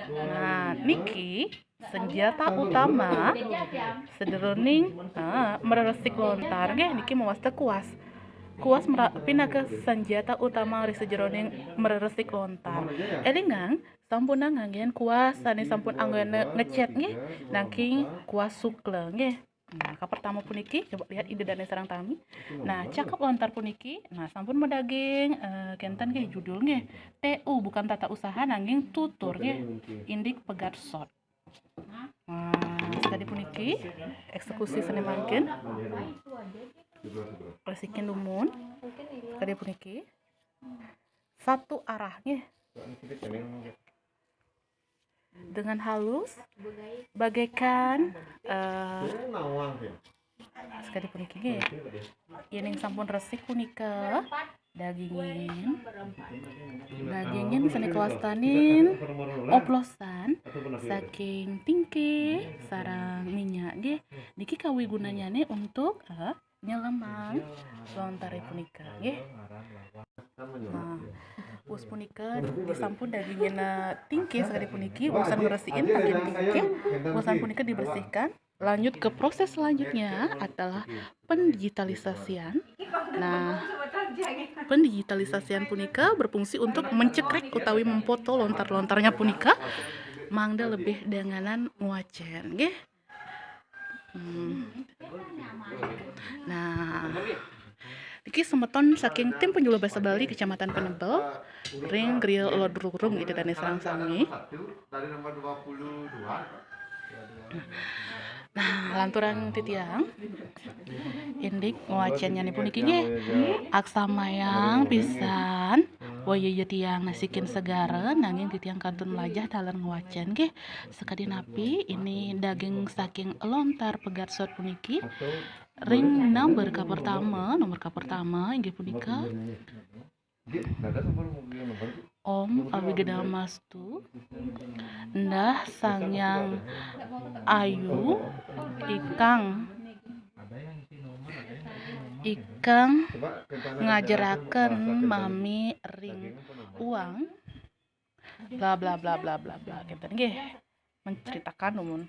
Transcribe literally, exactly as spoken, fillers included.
Nah, niki senjata utama sajeroning, eh, mereresik lontar nggih, niki mawasta kuas. Kuas mera-, pinaka senjata utama ri sajeroning mereresik lontar. Élingang, sampunang nganggen kuas sané sampun anggona ngecét nggih, nanging kuas sukla nggih. Nah, kapertama puniki, coba lihat Ida Dané sareng sami. Nah, cakep lontar puniki, nah, sampun madaging, eh, kénten nggih judul nggih. T U, bukan tata usaha, nanging tutur nggih. Indik pegat sot. Nah, sakadi puniki, eksekusi sané mangkin. Resikin dumun. Sakadi puniki. Satu arah nggih. Dengan halus, bagaikan, eh, sakadi puniki nggih. Yéning sampun resik punika, dagingin, dagingin sané kawastanin oplosan saking tingkih sareng minyak nggih. Niki kawigunannyané untuk, eh, nyelemang lontaré punika nggih. Nah, wus punika disampun dagingina tingkih sakadi puniki, wusan ngresikin bagian tingkih, wusan punika dibersihkan. Lanjut ke proses selanjutnya adalah pendigitalisasian. Nah, pendigitalisasian punika berfungsi untuk mencekrek utawi memfoto lontar-lontarnya punika mangda lebih danganan ngwacén nggih. Hmm. Nah, niki semeton saking tim penjuluh basa Bali Kecamatan Penebel ring griya Lodrurung Ida Dané sareng sami. Nah, lanturang titiang indik ngwacénnyané puniki nggih. Aksamayang pisan, wayah titiang nasikin segara, nanging titiang kantun malajah taler ngwacén nggih. Sakadi napi ini daging saking lontar pegat sot puniki. Ring nomor kapertama, nomor kapertama inggih punika Om Awigdamastu, Endah Sang Hyang Ayu, ikang, ikang ngajeraken mami ring uang, bla bla bla bla bla bla, kénten nggih. Menceritakan dumun.